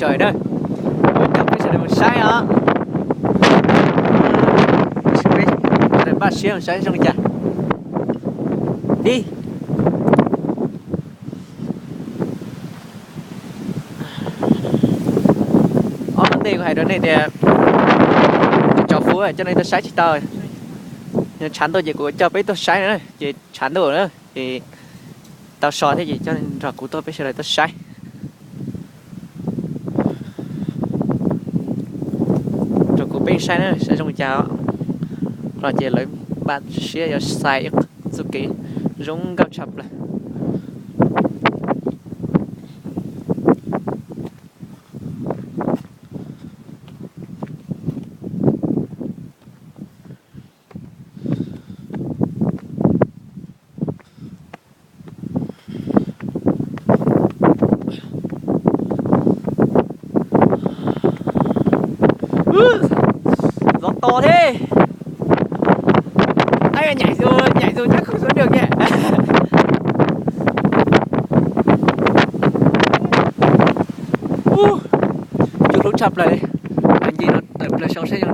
Ntawd na, kuv coj peb sawv daws mus saib os. Peb sawv daws npaj siab mus saib zoo li cas. Ib, ob hnub ntej kuv hais rau nej tias tso fuab coj nej tuaj saib tsis tau. Yog tshav ntuj ces kuv coj peb tuaj saib na, ces tshav ntuj na ces tau so thiab ces coj nrog kuv tuaj peb sawv daws tuaj saib. Rau kuv peb saib na, saib zoo li cas los ces lawv npaj siab yuav xais ib txoj kev zoo nkauj tshaj plaws. Zov to thiab. Nyaim zus, nyaim zus nyob khwv xub nrug kiag. Ub, cua hlub tshaj plaws li. Nce no tawm plaws saud saib